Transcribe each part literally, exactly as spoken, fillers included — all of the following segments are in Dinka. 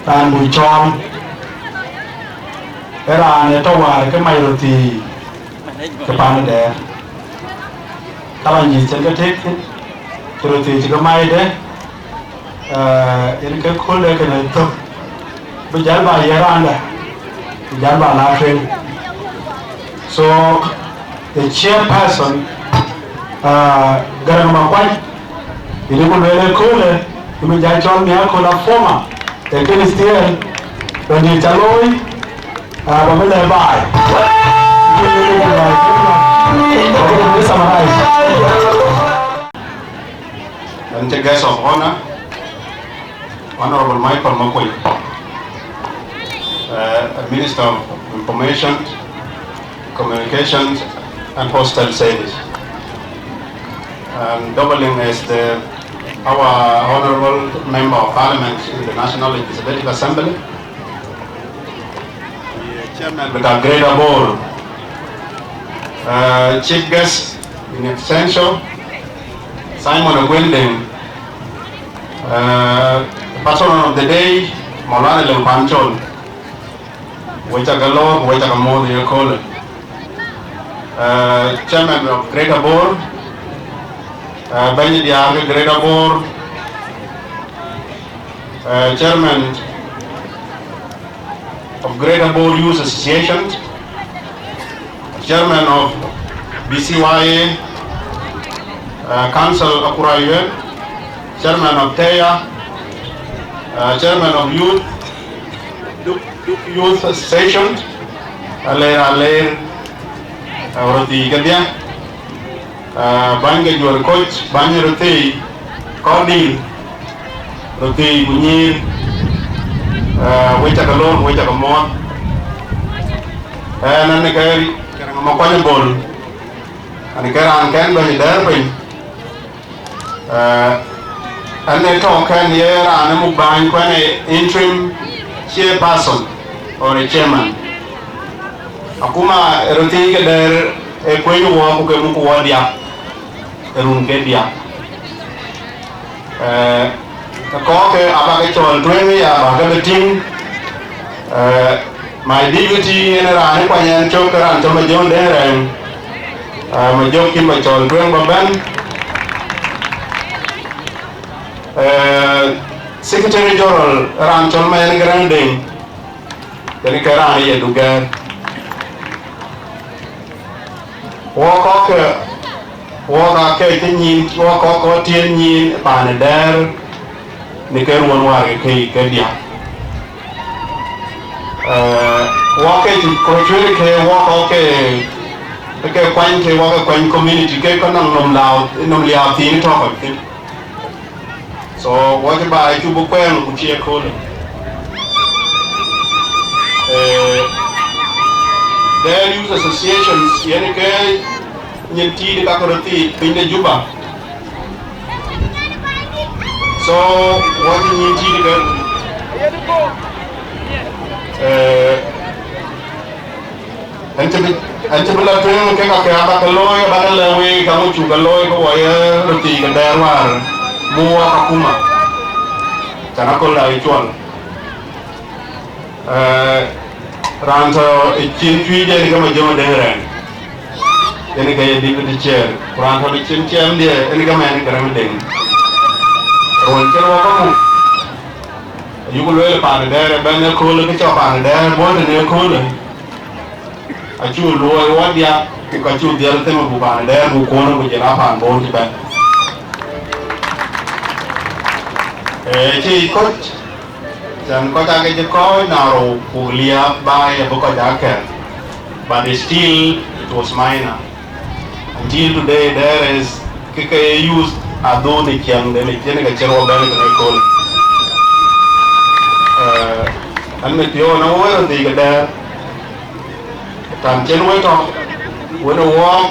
Raan du cɔɔl, ee raan ë tɔ̈ wäär ke mac röt thii ke pan dɛɛr. Ka lɔ nyïïth cïn ke tëëk thïn, cï röt thii cï ke macde, ee, yen ke kööldɛ kënë thök, bï jäl bä yiëk raandɛ, bï jäl bä la tueŋ. So, the chairperson, uh, Garaŋ Makuac, yïn ku lueel ëköölë, yïn bï jal cɔl miäk kööl a former, ee kënë thiëër, röt dït ca looi, uh, ba bï lɛ̈k baai. Bï summarize. And the guest of honor, Honorable Michael Makuei, uh, Minister of Information, Communications and Postal Service, and doubling as the, our Honorable Member of Parliament in the National Legislative Assembly, the Chairman of the Greater Bor, uh, Chief Guest in absentia, Simon Ogwendeng, uh, Patron of the Day, Maulana Leng Panchol. Wek ca ke lor, wek ca ke moth ye köölë. Uh, Chairman of Greater Bor, uh, bɛ̈ny diäär ke Greater Bor, uh, Chairman of Greater Bor Youth Association, Chairman of B C Y A, uh, Council Akura Yuel, Chairman of TEYA, uh, Chairman of Youth, Duk, Duk Youth Association, Aler, Aler, uh, röt thii kedhie. Ah, bäny ke juɔ̈r kɔc, bäny röt thii, kɔc dïïr, röt thii ku nyïïr, ah, wek ca ke lor, wek ca ke muɔɔth. Ɣɛn, ɣɛn ke Garaŋ Makuac Bol, ɣɛn ke raan kɛn bɛ̈ny dɛɛr piny. Ah, ɣɛn ë tɔ̈ kɛn ye raan ë muk bäny ku ɣɛn ë interim chairperson or a chairman. Akuma röt thii ke dɛɛr ë kuëny wɔ ku ke muk wɔ diäk. Ë run ke diäk. Eh, ke kɔ̈k ke aba ke cɔl tueŋ ya ba ke bï tïŋ. Eh, my deputy yen raan ë kuany ɛn cök, ke raan cɔl Majɔŋ Deŋ Rɛɛŋ. Eh, Majɔŋ cïn ba cɔl tueŋ ba bɛ̈n. Eh, Secretary General raan cɔl Mayen Garaŋ Deŋ. Yen ke raan ye dugɛɛr. Wɔ kɔ̈k ke, wɔ ka ke cï nyin, wɔ kɔ̈k kɔ̈k tiɛɛl nyin paan dɛɛr në ke ruɔ̈n wäär ke kei ke diäk. Eh, wɔ ke cï kɔc cuël ke wɔ kɔ̈k ke, ke kuany ke wɔ ke kuany community ke kɔc nɔŋ nɔm lääu, nɔm liääp thiin tɔ̈ kɔc thïn. So, wɔ cï ba cuk bï kuɛɛŋ ku cie köölë. Eh, dɛɛr youth associations yen ke nyin tiit ka ke röt thii piny de Juba. So, wɔ cï nyin tiit ke, eh, Ɣɛn cï bï, ɣɛn cï bï la tueŋ ke ka ke aba ke looi, aba ke lɛ̈k week, ka ŋö cuk ke looi, ke wɔ ye röt thii ke dɛɛr wäär, mu wɔ akuma. Can aköl dak cuɔl. Eh, raan tɔ̈ ë cin cuic yen ke Majɔŋ Deŋ Rɛɛŋ. Yen ke ye deputy chair. Ku raan tɔ̈ ë cin ciɛɛmdiɛ̈, yen ke mɛn Garaŋ Deŋ. Ruɔ̈n cï wɔ ke muk. Ayuk lueel paan dɛɛr ëbɛ̈n ëköölë, kë cɔk paan dɛɛr bɔ̈ tënë ëköölë. Acuk luɔi wɔ diäk, ku ka cuk dhiɛl them, ku paan dɛɛr, ku kuɔ̈n, ku jël a paan bɔ̈ cï bɛ̈n. Ee, cï kɔc, cän kɔc aake cï kɔc na rou, ku liääp baai abï kɔc aa kɛ̈r. But still, it was minor. Until today, there is kë ke ye use adhoni ciɛɛŋ de ni cïn ke cï rɔt bɛ̈n tënë ëköölë. Eh, an, mit piɔ̈u na wëër dhïc ke dɛɛr, tän cïn wëë tɔ̈, wën ë wɔɔk,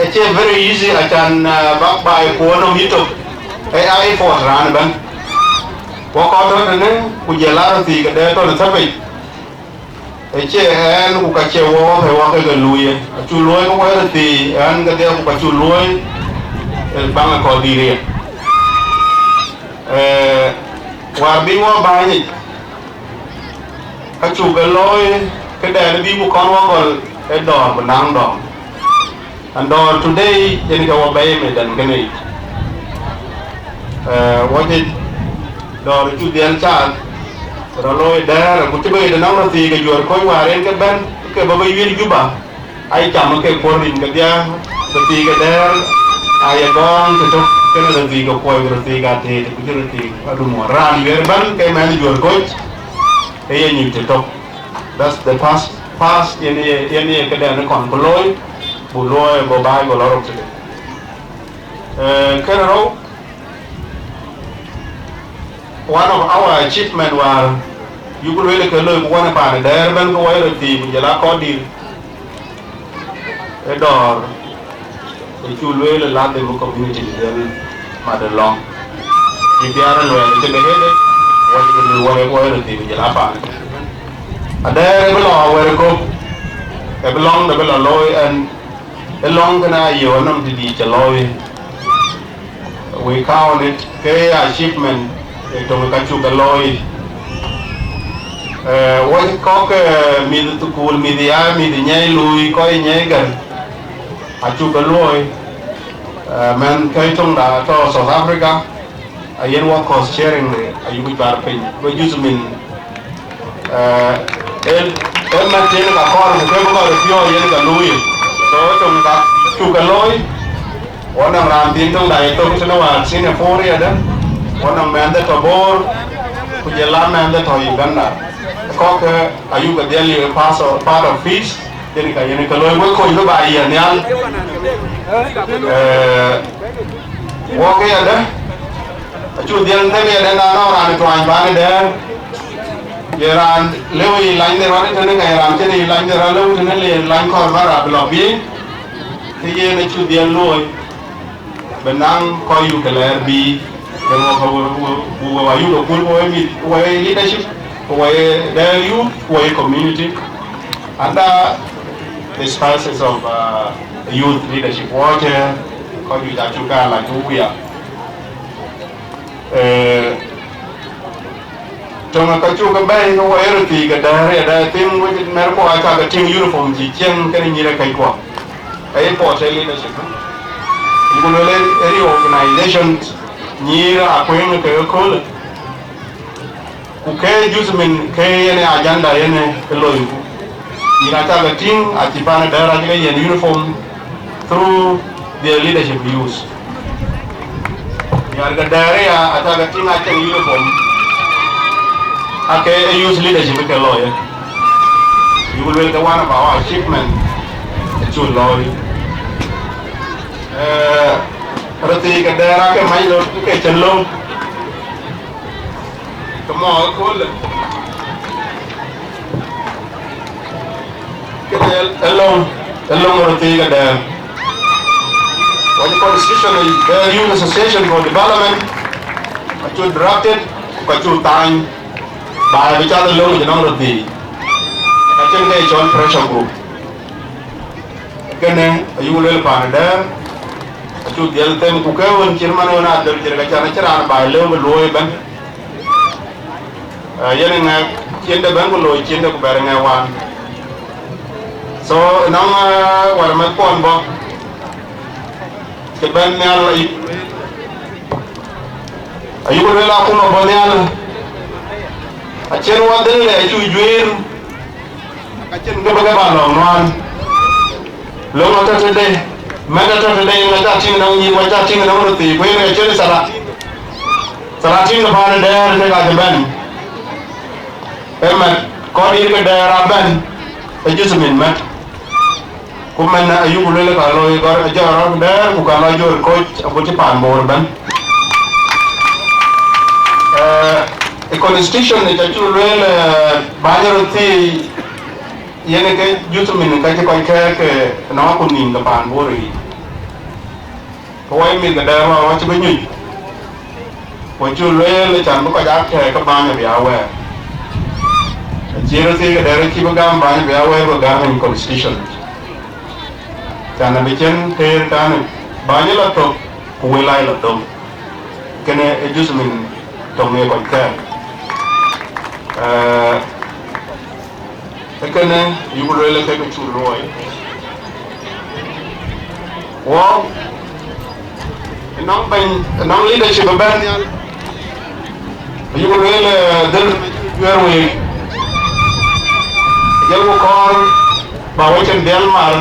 acie very easy, acan, eh, bak baai kuɔɔn nɔm yïtök, ee a effort raan ëbɛ̈n. Wɔ kɔc tɔ̈ tënë, ku jël a röt dhïc ke dɛɛr tɔ̈ në thäpec. Ë cie ɣɛn ku ka cie wɔ, wɔ ke wɔ ke ke luui ye. Acuk luɔi ke wɛ̈ɛ̈r thii, ɣɛn kedhie ku ka cuk luɔi, ë, baŋ ë kɔc dïït ye. Ee, wäär bï wɔ bäny yic, Ka cuk ke looi, këdɛn bï ku kɔn wɔ gɔl ë dɔ̈ɔ̈r bï naŋ dɔm. And dɔ̈ɔ̈r today yen ke wɔ bɛ̈i ë medan kënë yic. Eh, wɔ cï dɔ̈ɔ̈r cuk dhiɛl cath, rɔt looi dɛ̈ɛ̈r, ku cï bï ɣet ënɔŋ röt thiik ë juöör kɔc wäär en ke bɛ̈n, ke bɔ̈ bï wiël Juba. Ai cam ke kuɔ̈r rin kedhia, röt thiik ë dɛ̈ɛ̈r, aye gɔɔŋ të tök, kënë röt thiik ë kuɔi, röt thiik atëët, ku cï röt thiik adumuɔ̈ɔ̈r. Raan wiɛɛr ëbɛ̈n ke mɛnh juöör kɔc, ke ye nyuc të tök. That's the past, past yen ye, yen ye këdɛn ë kɔn ku looi, buk luɔi go baai go lɔ rok tëde. Eh, kënë rou, one of our achievement wäär yuku lueel ke looi ku wën ë paan ë dɛ̈ɛ̈r ëbɛ̈n ke wɔ ye röt thiik ku jɔl a kɔc dït ë dɔ̈ɔ̈r, ë cuk lueel ë ladhim ë community dhil mat ë lɔ̈ŋ. Cï biäär ë luɛɛl cï bï ɣet, wɔ cï bï lueel wɔ ye, wɔ ye röt thiik ku jɔl a paan. Adɛ̈ɛ̈r ë bï lɔ awär ë kɔ̈k, ë bï lɔ̈ŋde bï lɔ looi ɛn, ë lɔ̈ŋ kënë aye wɔ nɔm të dït cï looi. We count it ke achievement, eh, töŋ ka cuk ke looi. Eh, wɔ kɔ̈k, eh, mïth thukul, mïth ya, mïth nyɛi luui, kɔc nyɛi gɛ̈r, acuk ke luɔi. Eh, mɛnh kɛ̈c töŋda tɔ̈ South Africa, ayen wɔ cost sharing de, ayuk cuar piny. Ku just min Eh, en, en mɛ̈t yen ka kɔɔr, ku ke bï kɔɔr ë piɔ̈ɔ̈c yen ka luui. So, töŋ ka cuk ke looi, wɔ nɔŋ raan thiin töŋda ye thök tënë wäär senior four yadë, wɔ nɔŋ mɛnhde tɔ̈ Bor, ku jɔl a mɛnhde tɔ̈ Uganda. Kɔ̈k ke ayuk ke dhiɛl ye part of, part of peace, yen ka yen ke looi, wek kony bï ba yiɛ̈n nhial. Eh, wɔ ke yadë, acuk dhiɛl them yadë na nɔŋ raan ë tuany paan ë dɛ̈ɛ̈r. Ye raan lëu yic lany de rɔt ëtënë, ka ye raan cïn yic lany de rɔt lëu ëtënë, le lany kɔ̈r bä rap lɔ biic, ke yen acuk dhiɛl luɔi, bï naŋ kɔc yuk ke lɛɛr biic, yen wɔ ke we, we, we, we ayuk ke kuur, ke we mïth, we leadership, ke we dɛɛr youth, ke we community, under the spaces of, uh, youth leadership. Wɔ cï kɔc juëc acuk ke alac ku wia. Eh, töŋ ka cuk ke bɛ̈ɛ̈i ke wɔ ye röt thiik ke dɛ̈ɛ̈r yadë, I think wek mɛ̈r kuɔ acä ke tïŋ uniform cï cieŋ kenë nyïïr ë kɛ̈c kuɔ. Ee puɔth ë leadership. Ku lueel ë reorganization nyïïr akuëëŋ ke ëköölë. Ku ke just min ke yen agenda yen ë loiku. Yïn acä ke tïŋ acï pan ë dɛ̈ɛ̈r acï ke yen uniform through their leadership youth. Nyar ke dɛ̈ɛ̈r ya acä ke tïŋ acï uniform, ake ë youth leadership ke looi. Yuk luel ke one of our achievement ë cuk looi. Eh, röt thiik ke dɛ̈ɛ̈r ake mac lɔ ke cïn löŋ. Ke mɔ ëköölë. Kënë ë löŋ, ë löŋ röt thiik adɛ̈ɛ̈r. Wɔ cï constitution ë Youth Association for Development, acuk drafted, ku ka cuk thaany, ba bï cath ë löŋ cï nɔm röt thiik. Ka cïn ke cɔl pressure group. Kënë ayuk luel paan dɛ̈ɛ̈r, acuk dhiɛl them, ku ke ɣön cït man ɣön adöl cït ka can acïn raan ba lëu bï luɔ̈ɔ̈i ëbɛ̈n. Eh, yen ë ŋɛk cin de bɛ̈n ku looi cin de ku bɛ̈r ë ŋɛk wään. So, nɔŋ, eh, wär mɛ̈th kuɔn bɔ̈, cï bɛ̈n nhial ayï, ayï ku lueel akuma bɔ̈ nhial, acïn wɔ dhil le acuk juëër, ka cïn kë bï ke ba lɔ̈ɔ̈k nuan. Löŋ atɔ̈ tëde, mɛ̈t atɔ̈ tëde, yen acä tïŋ nɔŋ nyïïr, ku acä tïŋ nɔŋ röt thiik, ku yen acïn thalatin, thalatin ke paan ë dɛ̈ɛ̈r kek acï bɛ̈n. Ee mɛ̈t, kɔc dït ke dɛ̈ɛ̈r abɛ̈n, ë just min mɛ̈t. Ku mɛn ayuk lueel ka lɔ jɔt rɔt dɛ̈ɛ̈r, ku ka lɔ jɔt kɔc agut cï paan Bor bɛ̈n. Eh, ë constitution ë ca cuk lueel, eh, bäny röt thiik, yen ke just min ka cï kɔc kɛ̈ɛ̈k, eh, nɔŋ akut nïïm ke paan Bor yic. Ku wɔ mïth ke dɛ̈ɛ̈r wä wä cï bï nyuc, ku cuk lueel can bï kɔc aa kɛ̈ɛ̈k ke bäny abï aa wɛɛr. Acï röt thiik ke dɛ̈ɛ̈r cï bï gam bäny abï aa wɛɛr, bï gam in constitution. Can abï cïn tëër tɛ̈n bäny lɔ thök, ku wël aa lɔ döŋ. Kënë ë just min töŋ ë kɔc kɛ̈ɛ̈k. Eh, Ee kënë ayuku lueel ke ke cuk luɔi. Wɔ, ënɔŋ bɛ̈ny, ënɔŋ leadership ëbɛ̈n nhial, ayuku lueel, eh, dhël juɛ̈r week, jɔlku kɔɔr ba wecin dhiɛl mar,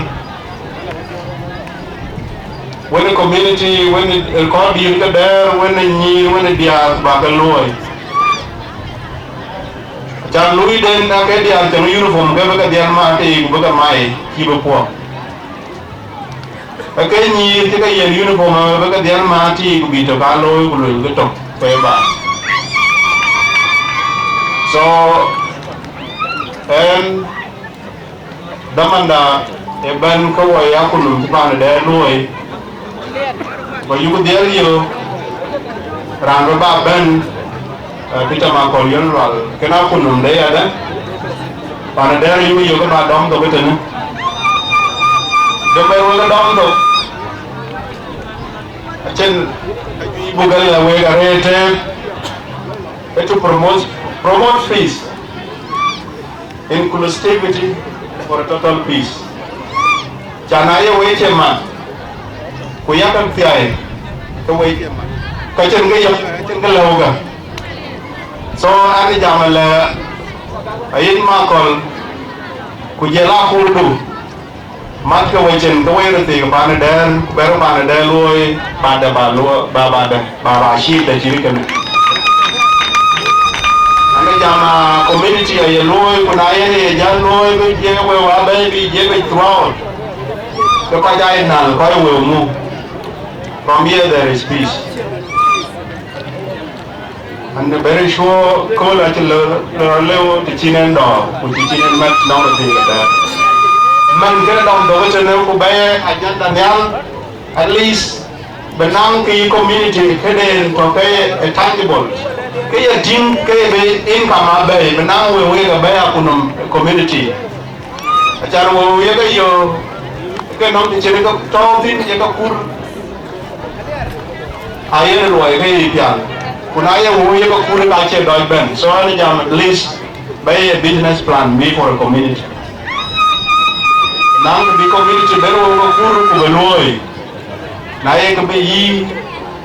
wën ë community, wën ë kɔɔr dïït ke dɛ̈ɛ̈r, wën ë nyïïr, wën ë diaal, ba ke luɔi. Acan luɔiden ake diaal cïn uniform ke bï ke dhiɛl mat tei ku bï ke mai cï bï puɔ̈k. Ake nyïïr cï ke yiɛ̈n uniform bï ke dhiɛl mat tei ku bï tök aa looi ku luel ke tök ku ë baai. So, ɛn, dhamanda ëbɛ̈n ke wɔ ya kunum cï paan dɛ̈ɛ̈r luɔi, ku ayuku dhiɛl yök raan bï ba bɛ̈n, eh, Peter Makol Yön Lual, kën a kunum de yadë, paan dɛ̈ɛ̈r ayuku yök ba dɔm thok ëtënë. Dë mɛr wek dɔm thok, acïn, buk ëlë wek arëët tëëk, ë to promote, promote peace, inclusivity for a total peace. Can aye wek cï man, ku yak thiai, ke wek cï man, ka cïn ke yök, ka cïn ke lëu ke. So, an jam ëlë, ayïn Makol, ku jël akurdu, mat ke wecin, ke wek röt thiëëk paan dɛ̈ɛ̈r, ku bɛ̈r paan dɛ̈ɛ̈r luɔi, ba dë ba luɔi, ba, ba dë, ba, ba cït dë cït kënë. An jam, ah, community aye luɔi, ku na yen ye jäl luɔi, bï jiëk wëu abɛ̈i, bï jiëk throughout. Ke kɔc aa ye nal, kɔc wëu muk. From here there is peace. And very sure, kööl acï lɔ, lɔ lëu të cïn en dɔ̈ɔ̈r, ku të cïn en mɛt nɔm ë piny ëbɛ̈ɛ̈r. Man kënë dɔm dhok ëtënë ku bɛ̈ɛ̈i agenda nhial, at least, bï naŋ kë yï community këden tɔ̈ ke ë tangible. Kë ye tïŋ ke ye bï income abɛ̈ɛ̈i, bï naŋ wëu wek abɛ̈ɛ̈i akunɔm community. Acan wëu ye ke yök, ke nɔm të cïn ke tɔ̈u thïn ye ke kur. Ayen luɔi ke yï pial. Ku na ye wëu ye ke kur ka cie dɔc bɛ̈n. So an jam at least bɛ̈ɛ̈i a business plan bï for a community. Naŋ bï community bɛ̈n wëu ke kur ku bï luɔi. Na ye ke bï yï,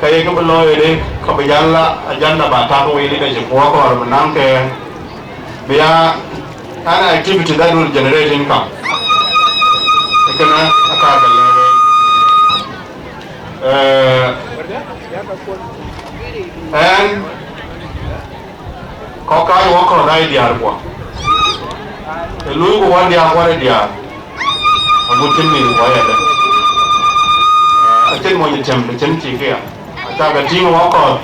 ka ye ke bï looi de, ka bï jäl la agenda ba tak wei leadership wɔ kɔɔr bï naŋ ke bï ya an activity that will generate income. Kënë aka ke lëu wei. Eh, ɛn, kɔc kaac wɔ kɔ̈th aa ye diäär kuɔ. Ë luui ku wɔ diäär kuɔ ë diäär. Agut cïn mïth kuɔ yadë. Acïn mony ë tiëm të cïn cï këya. Acä ke tïŋ wɔ kɔ̈th.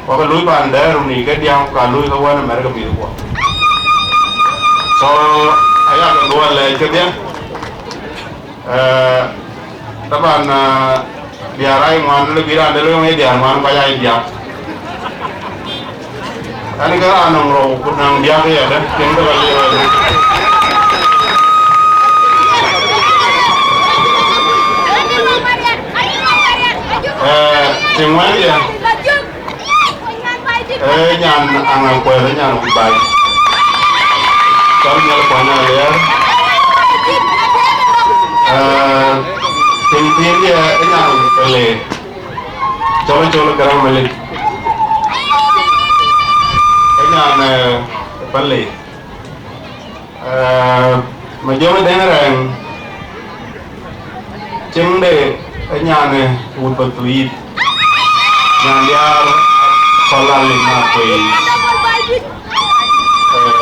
Wɔ ke luui paan dɛ̈ɛ̈r runi ke diäär ku ka luui ke wën ë mɛ̈r ke mïth kuɔ. So, aya ke duɔl lɛɛc kedhie. Eh, taban, eh, diäär aa ye ŋuan, lëu bï raan de lɔ yɔŋ ye diäär ŋuan, ku aya ye diäk. An, ke raan nɔŋ rou, ku nɔŋ diäk yadë, tiɛŋ ke lɔ liu ënë. Eh, tiŋ wɛ̈n ye. Ee nyan Aŋakuɛth, ee nyan Wïc Baai. Cɔl Nhial Kuany Aliɛɛr. Ee, tiŋ thiin diɛ, ee nyan Pele. Cɔl Cɔl Garaŋ Melik. Ee nyan, ee, Pele. Eh, Majɔm Deŋ Rɛŋ, tiŋde ë nyan ë wut Pathuyith, nyan diäär Kɔl Lal Liŋ Akuei. Eh,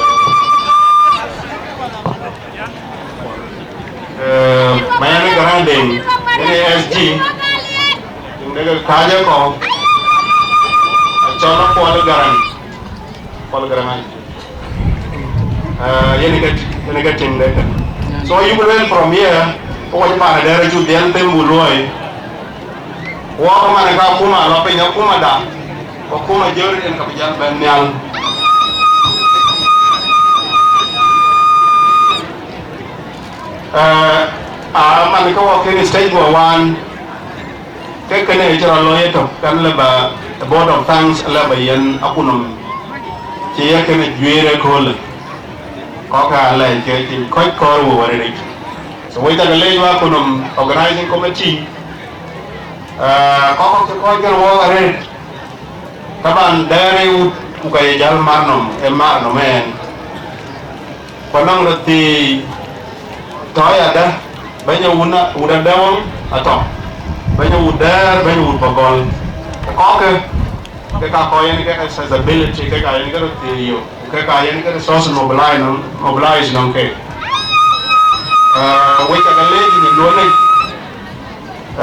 eh, Mayen Garaŋ Deŋ, yen ë S G, tiŋde ke kääc ë kɔ̈u, acɔl Kuɔl Garaŋ, Kuɔl Garaŋ. Eh, yen ke, yen ke tiŋde ke. So, you will learn from here, ko wajib paan dɛ̈ɛ̈r acuk dhiɛl them bu luɔi. Wɔ ke man ka kuma lɔ piny, akuma da, ku kuma jör en ka bï jal bɛ̈n nhial. Eh, a man ke wɔ kën stage guɔ wan, ke kënë cï rɔt looi ëtök, kan lë ba, a vote of thanks lë ba yen akunɔm cï ye kënë juëër ëköölë. Kɔc ka lɛc ke cï kɔc kɔɔr wëu arëëtic. So wek cä ke leec wä ku nɔm organizing committee. Ah, kɔc kɔ̈k cï kɔc kën wɔ arëët. Taban dɛɛr ë wut ku ka ye jäl mar nɔm, ë mar nɔm ɛn. Ku anɔŋ röt thii tɔ̈ yadä, bɛ̈ny ë wun, wut adäŋ atɔ̈. Bɛ̈ny ë wut dɛɛr, bɛ̈ny ë wut bä gɔl. Ku kɔckë, ke ka kɔc yen ke accessibility, ke ka yen ke röt thii yök. Ku ke ka yen ke resource mobilize nɔm, mobilize nɔm ke. Eh, wek cä ke leec në duɔ̈n ë,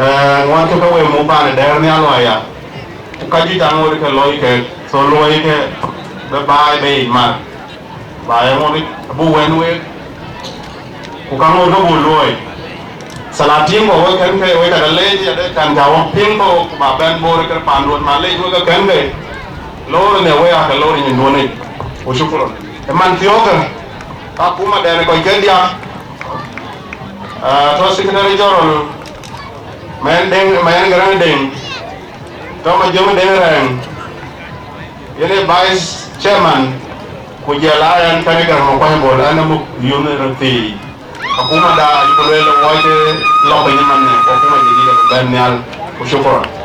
eh, ŋuɔ̈t ke ke wek muk paan ë dɛɛr nhial wä ya. Ku ka juëc aŋoot ke looi ke, so luɔi ke bï baai bei mar. Baai aŋoot abuk wɛ̈n week. Ku ka ŋoot ke buk luɔi. Salatin kɔ̈k wek kën ke wek cä ke leec ya de kan ka wä piŋ kɔ̈k ku ba bɛ̈n boor ke panduɔ̈n ma leec wek ke kën ke. Loor në wek aa ke loor nyin duɔ̈n ë. Ku shukran. Ë man thiɔ̈kë, ka kuma dɛn kɔc ke diäk. Ah, tɔ̈ Secretary General, Mɛn Deŋ, Mɛn Garaŋ Deŋ, tɔ̈ Majöŋ Deŋ Rɛɛŋ, yen ë Vice Chairman, ku jɔl a ɣɛn Kɛn Garaŋ Makuany Bol, ɣɛn ë muk yun ë röt thii. Akumada ayuk lueel wɔ cï lɔ piny ëmën, ku akuma jadid abï bɛ̈n nhial, ku shukran.